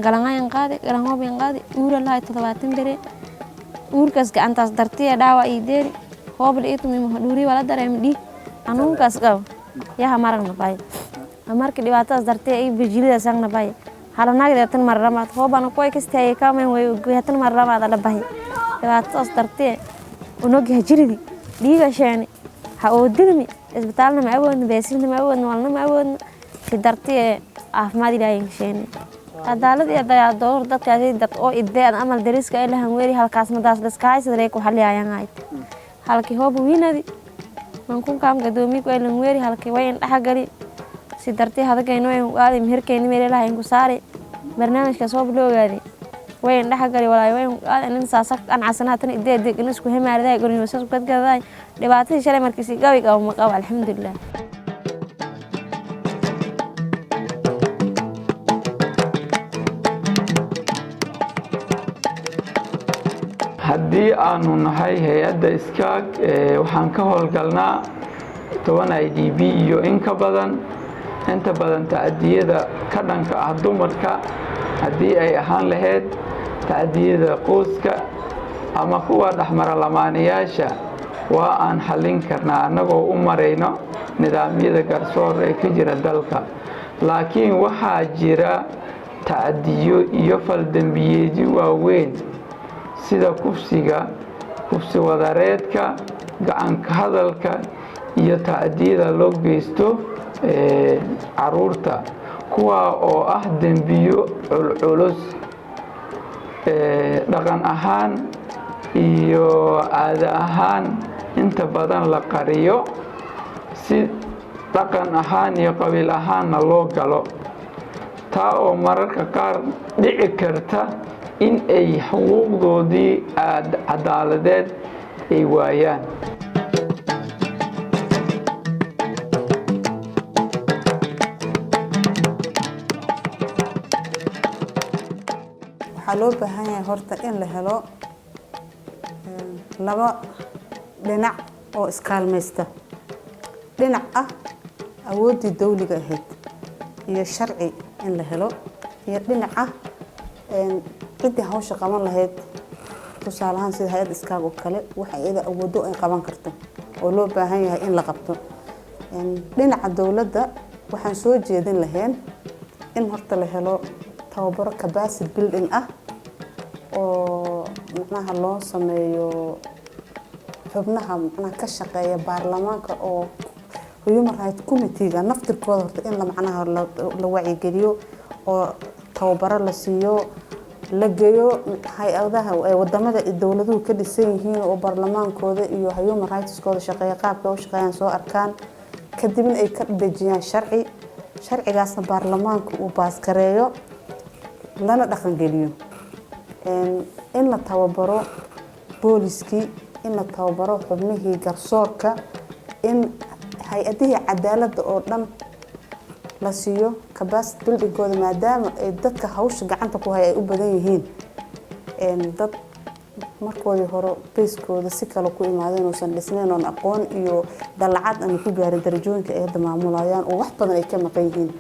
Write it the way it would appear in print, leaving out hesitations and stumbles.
Galangayan qaadi, galangoobyan qaadi, uura lahay 70 bere. Uurkaas gacantaas dartiya dhaawac ii deeri. Hoobla ii tumi dhuuri wala dareema dhiig xanuunkaas qabo yaha maragna bay. Marka dhibaatadaas dartiya ii bijilidaas agna bay halanagdi hatan marlamaad hoobana kuway kastaayay kamen way hatan marlamaad ala bahi. Dhibaatadaas dartiya unogi hajiridi dhiiga sheeni ha oo dilmi. Isbitaalna ma awoodno, beesilna ma awoodno, walna ma awoodno. Si dartiya caafimaad Ilaahay sheeni, cadaalad iyo dayadoor dadkaasi dad oo idee amal dariska ay lahan weeri halkaas madaas laskaaysadrey ku xaliyayan hayd. Halkii hooba wiinadi mankunkaam gadoomiy ku aylan weeri halkii way indhaxa gali. Si dartii hadagayno way qaadi meherkeyni meelelaha inku saari. Barnaamijkaas hooba la ogaadi way indhaxa gali walaay way qaadi nin saasa qanacsana tan idee degan isku hemaarday goriyosas gadgaday. Dhibaatadii shalay markiisi gabi qabo ma qabo, alxamdulilah. Haddii aanu nahay hay-adda SCAG, waxaan ka howlgalnaa 10 IDP iyo in ka badan. Inta badan tacadiyada ka dhanka ah dumarka, haddii ay ahaan lahayd tacadiyada qoyska ama kuwa dhexmara lamaanayaasha, waa aan xallin karnaa annagoo u marayno nidaamyada garsoor ee ka jira dalka. Laakiin waxaa jira tacadiyo iyo faldembiyeedyo waaweyn sida kufsiga, kufsi wadareedka, gacanka hadalka iyo tacdiyada loo geysto caruurta, kuwaa oo ah dembiyo culculus, dhaqan ahaan iyo caado ahaan inta badan la qariyo, si dhaqan ahaan iyo qabiil ahaanna loo galo, taa oo mararka qaar dhici karta in ay xuquuqdoodii cadaaladeed ay waayaan. Waxaa loo baahan yahay horta in la helo laba dhinac oo iskaalmaysta: dhinac ah awooddii dawliga ahayd iyo sharci in la helo, iyo dhinac ah ciddii hawsha qaban lahayd, tusaale ahaan sida hay-ad SCAG oo kale, waxa iyada awooddo ay qaban karto oo loo baahan yahay in la qabto. Dhinaca dowladda waxaan soo jeedin lahayn in horta la helo tababaro capacity building ah oo macnaha loo sameeyo xubnaha macnaha ka shaqeeya baarlamaanka oo human right committee-ga naftirkooda. Horta in la macnaha la wacyigeliyo oo tababaro la siiyo, la geeyo hay-adaha ay wadamada dowladuhu ka dhisan yihiin oo baarlamaankooda iyo human rightskooda shaqeeya, qaabka u shaqeeyaan soo arkaan, kadibna ay ka dejiyaan sharci, sharcigaasna baarlamaanka uu baaskareeyo lana dhaqangeliyo. In la tababaro booliskii, in la tababaro xubnihii garsoorka, in hay-adihii cadaaladda oo dhan la siiyo capacity buildingkooda, maadaama ay dadka hawsha gacanta ku haya ay u badan yihiin dad markoodii hore bayskooda si kale ku imaadeen, uusan dhisnayn, oon aqoon iyo dallacad ama ku gaarin darajooyinka ay hadda maamulayaan, oo wax badan ay ka maqan yihiin.